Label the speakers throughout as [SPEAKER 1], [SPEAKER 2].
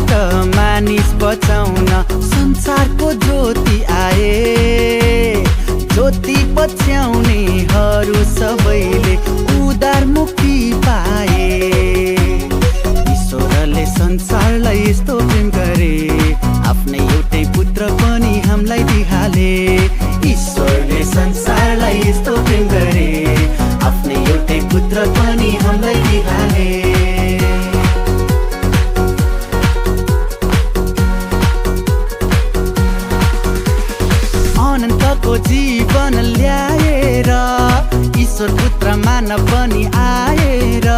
[SPEAKER 1] तर्फबाट मानिस बचाउन संसारको ज्योति आए। ज्योति पछ्याउनेहरू सबैले उदार मुक्ति पाए। ईश्वरले संसारलाई यस्तो प्रेम गरे, आफ्नै एउटै पुत्र पनि हामीलाई दिहाले। ईश्वरले संसारलाई यस्तो प्रेम गरे, आफ्नै एउटै पुत्र पनि हामीलाई दिहाले। अनन्तको जीवन ल्याएर ईश्वर पुत्र मानव पनि आएर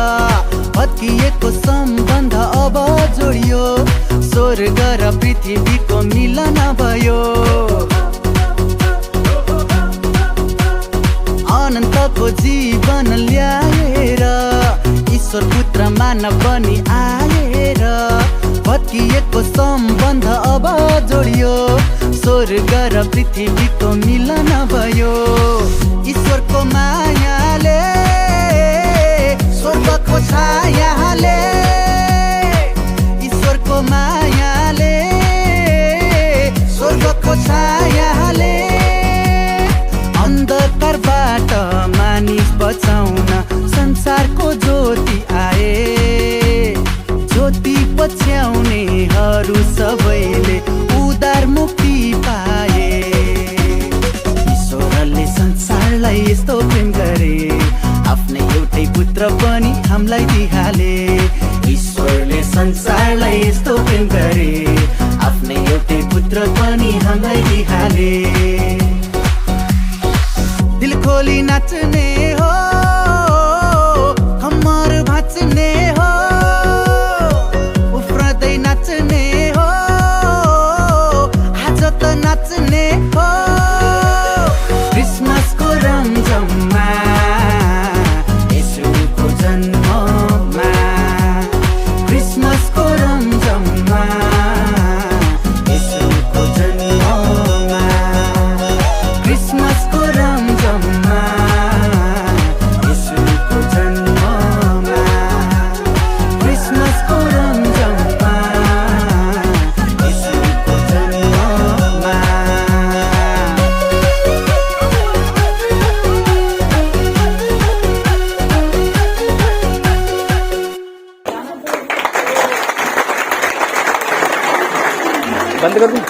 [SPEAKER 1] भत्किएको सम्बन्ध अब जोडियो, स्वर्ग र पृथ्वीको मिलन भयो। अनन्तको जीवन ल्याएर ईश्वर पुत्र मानव पनि आएर भत्किएको सम्बन्ध अब जोडियो, स्वर्ग र पृथ्वीको मिलन भयो। ईश्वरको मायाले, स्वर्गको छायाले, ईश्वरको मायाले, स्वर्गको छायाले अन्धकारबाट मानिस बचाउन संसारको ज्योति आए। ज्योति पछ्याउनेहरू सबैले उदार मुक्ति पाए। ईश्वरले संसारलाई यस्तो प्रेम गरे, आफ्नै एउटै पुत्र पनि हामीलाई दिहाले। ईश्वरले संसारलाई यस्तो प्रेम गरे, आफ्नै एउटै पुत्र पनि हामीलाई दिहाले। दिल खोली नाच्ने हो, कम्मर भाँच्ने हो, उफ्रदै नाच्ने हो, आज त नाच्ने हो। क्रिसमसको रमझममा, येशूको जन्ममा, क्रिसमसको रमझममा, येशूको जन्ममा, क्रिसमसको रमझममा, येशूको जन्ममा, क्रिसमसको रमझममा, येशूको जन्ममा।
[SPEAKER 2] बंद कर दूं?